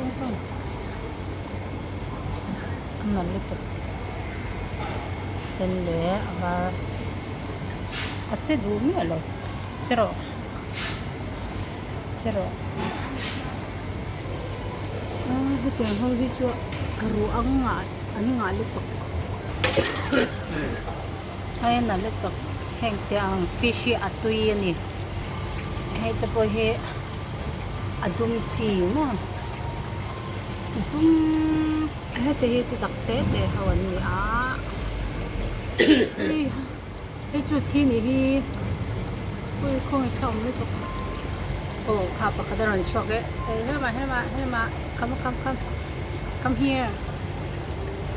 Come come a nalh lutuk sen leh a var a che duh miah lo che rawh che rawh aaa hetiang ho hi chu a ruh ang ngah an ngah lutuk hei a nalh lutuk heng te ang fish hi a tui a ni hei te pawh hi a dum chi maw dum heti hi ti tak te te ho an ni a hei hei chu thi nih hi ui khawnge thla awm lutuk aw kha pakhat a rawn chhuak e helamah helamah helamah come come come come here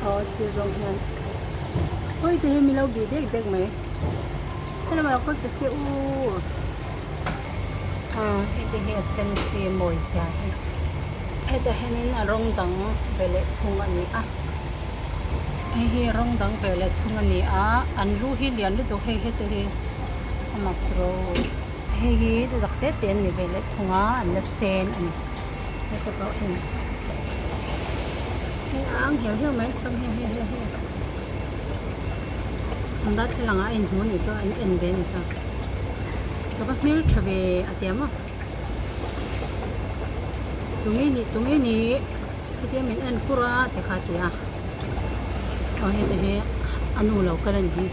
aw a sir zawng hian hawi te hi min lo bih dek dek mai helamah lo kal ta che u. Aaa heti hi a sen chi mawi zia hi hetah hianin a rawng dang ve leh thung a ni a hei hi rawng dang ve leh thung a ni a an lu hi lian lutuk hei heti hi a mak ro hei hi zak te te an ni ve leh thung a an la sen a ni heta pawh hian hei a ang hiau hiau mai come here here here here an darthlalang ah a inhmu a nih chu an en ve a ni chu. Ka va hmel tha ve a ti a maw tunge nih tunge nih hetia min en kur a ti kha a ti a aw heti hi a nu lo kal a ni hi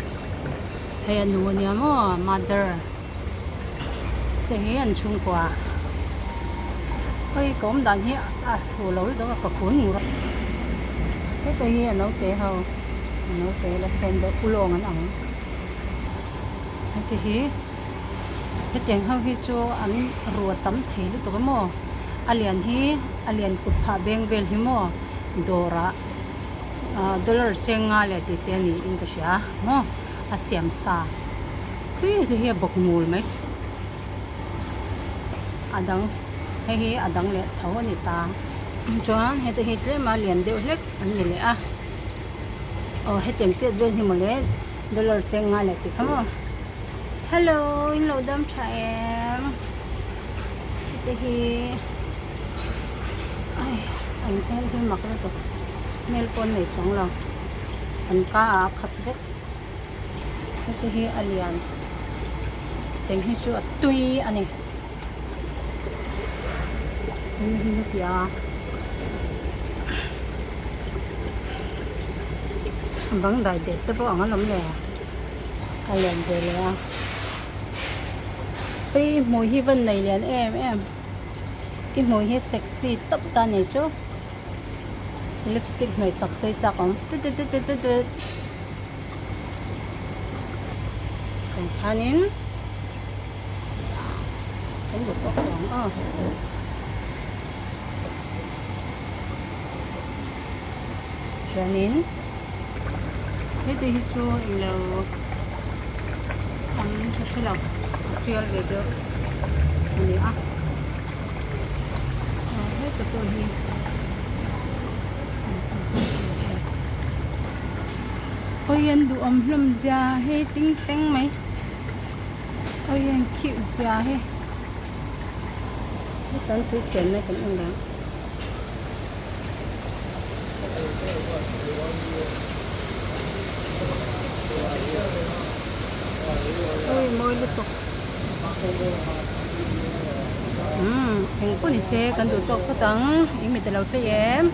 hei a nu a nia maw mother te hi an chhungkua hawi ka awm dan hi a hu lo lutuk a ka kun ngur a heta hi a naute ho a naute la sen deuh ulawng an ang. Heti hi hetiang ho hi chu an rua tam thei lutuk a maw a lian hi a lian kut phah beng vel hi maw dawrah ah dollar cheng nga leh tih te a niin ka hria maw a siam sa pui te hi a bawk ngul mai a dang hei hi a dang leh tho a ni ta chuan heti hi tlem a lian deuh hlek an ni leh a aw hetiang tiat vel hi mawle. Dollar cheng nga leh tih kha maw hello in lo dam tha em heti hi ai an hmel hi mak lutuk hmel pawh an nei chuang lo an ka ah a khat vek heti hi a lian teng hi chu a tui a ni hei hi heti a bang dai det te pawh ang alawm le a lian ve leh a hei hmui hi van nei lian em em i hmui hi sexy tawp ta ni chu lipstick hnawih sak che i chak ang tut tut tut tut tut tah khanin. Kan duh tawk lo ang aw. Chuanin heti hi chu ilo an ka hre lo a tial ve deuh a ni a aw heta pawh hi hawi an duhawm hlawm zia hei ting teng mai. Hei hian cute zia hi hetan tui chenna kan en ang. Ui mawi lutuk umm eng pawh ni se kan duh tawk phawt ang eng mi te lo tlei em.